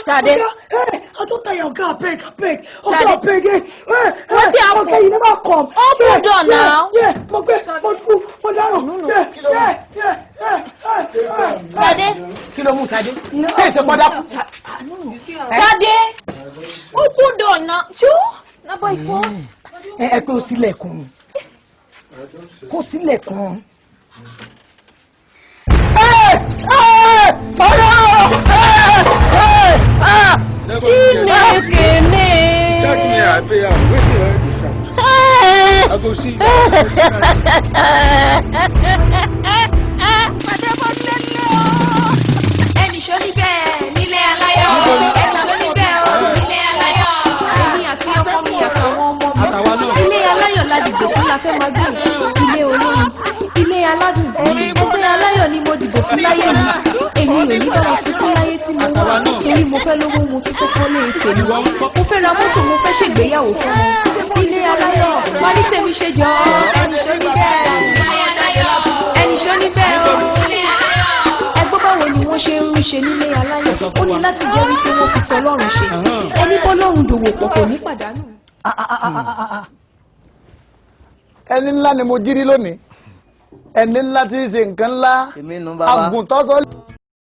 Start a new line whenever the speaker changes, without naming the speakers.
Ṣadé.
Oga, hey, I don tire, oga, abeg, abeg. Oga,
Ṣadé.
Abeg, hey, hey,
Wetin
hey,
happen?
oga, you never come.
Open
Yeah,
door
yeah,
now.
Yeah, mo gbé, mo kú, mo dáràn. Yeah, yeah, yeah, yeah, yeah, yeah.
Ṣadé.
Kí ló mú Ṣadé? Ṣé ìṣe kọ́dá kú?
Ṣadé, open door now. Ṣó na by force.
Ẹ pé ó sílẹ̀kùn, kó sílẹ̀kùn. Ẹ ẹ ọ̀rọ̀ ẹ ẹ ah!
Chineke me.
Check me out, pay am. Wetin you dey shout? I go see you. I go see you.
Ẹnì ṣó níbẹ̀ nílé aláyọ̀, ẹnì ṣó níbẹ̀ o nílé aláyọ̀. Èmi àti ọkọ mi àtàwọn ọmọ mi, ilé aláyọ̀ la dìbò fún, la fẹ́ máa gbé. Ilé olóyin, ilé aládùn, ẹgbẹ́ aláyọ̀ ni mo dìbò fún láyé mi. Èmi ò ní bá wọn sunkún láyé tí mo wà, torí mo fẹ́ lówó, mo tún fẹ́ kọ́lé tèmi, mo fẹ́ ra mọ́tò, mo fẹ́ ṣègbéyàwó fún wọn. Ilé aláyọ̀ wà ní tèmi ṣe jọ. Ẹnì ṣó níbẹ̀, ẹnì ṣó níbẹ̀ o. Ẹgbọ́n, báwo ni wọ́n ṣe ń ṣe nílé aláyọ̀? Ó ní láti jẹ́ wípé wọ́n fi tọlọ́run ṣe. Ẹni bọ́lọ́run dòwò pọ̀ kò ní pàdánù.
Ẹni ńlá ni mo jírí lónìí, ẹni ńlá tí í ṣe nǹkan ńlá.
Èmi nu, bàbá.
Àgùntàn sọ.